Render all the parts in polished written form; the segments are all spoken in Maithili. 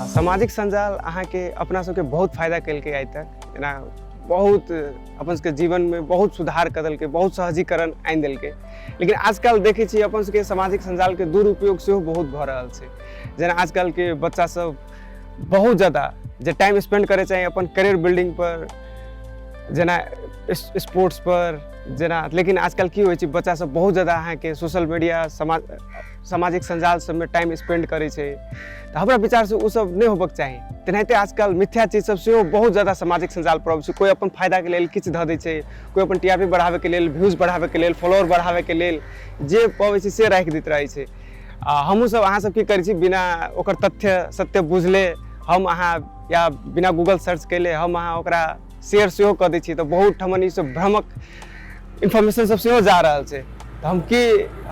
सामाजिक सञ्जाल अहाँके अपना सबके बहुत फायदा केलकै आइ तक। जेना बहुत अपन सबके जीवनमे बहुत सुधार कऽ देलकै, बहुत सहजीकरण आनि देलकै। लेकिन आजकल देखै छियै अपन सबके सामाजिक सञ्जालके दुरुपयोग सेहो बहुत भऽ रहल छै। जेना आजकलके बच्चा सब बहुत ज्यादा जे टाइम स्पेंड करै चाही अपन करियर बिल्डिंग पर, जेना स्पोर्ट्स पर जेना, लेकिन आजकल की होइ छै, बच्चा सब बहुत ज्यादा अहाँके सोशल मीडिया सामाजिक सञ्जाल सबमे टाइम स्पेंड करै छै। तऽ हमरा विचारसँ ओ सब नहि होबक चाही। तेनाहिते आजकल मिथ्या चीज सब सेहो बहुत ज्यादा सामाजिक सञ्जाल पर अबै छै। कोइ अपन फायदाके लेल किछु धऽ दै छै, कोइ अपन टी आर पी बढ़ाबैके लेल, व्यूज बढ़ाबैके लेल, फॉलोअर बढ़ाबैके लेल जे पबै छै से राखि दैत रहै छै। आ हमहूँ सब अहाँ सब की करै छी, बिना ओकर तथ्य सत्य बुझले हम अहाँ या बिना गूगल सर्च केले हम अहाँ ओकरा शेयर सेहो कऽ दै छियै। तऽ बहुत ठमन ई सब भ्रमक इन्फॉर्मेशन सब सेहो जा रहल छै। तऽ हम की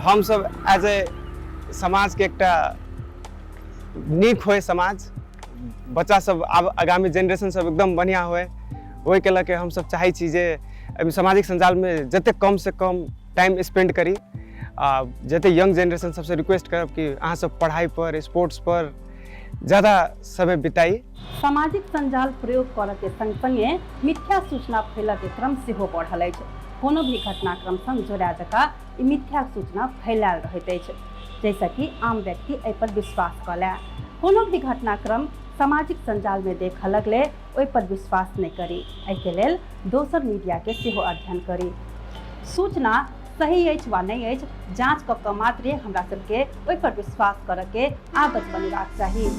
हमसब एज ए समाजके एकटा नीक होइ समाज, बच्चा सब आब आगामी जेनरेशन सब एकदम बढ़िआँ होइ, ओहिके लऽ के हमसब चाहै छी जे एहिमे सामाजिक सञ्जालमे जतेक कमसँ कम टाइम स्पेंड करी। आ जतेक यंग जेनरेशन सबसँ रिक्वेस्ट करब कि अहाँ सब पढ़ाइ पर, स्पोर्ट्स पर ज़्यादा समय बिताई। सामाजिक सञ्जाल प्रयोग करऽके सङ्ग सङ्गे मिथ्या सूचना फैलऽके क्रम सेहो बढ़ल अछि। कोनो भी घटनाक्रम सङ्ग जोड़य जकाँ ई मिथ्या सूचना फैलायल रहैत अछि, जाहिसँ कि आम व्यक्ति एहि पर विश्वास कऽ लए। कोनो भी घटनाक्रम सामाजिक सञ्जालमे देखऽ लगलै ओहि पर विश्वास नहि करी। एहिके लेल दोसर मीडियाके सेहो अध्ययन करी। सूचना सही अछि वा नहि अछि जाँच कऽ कऽ मात्रे हमरा सबके ओहि पर विश्वास करऽके आदत बनेबाक चाही।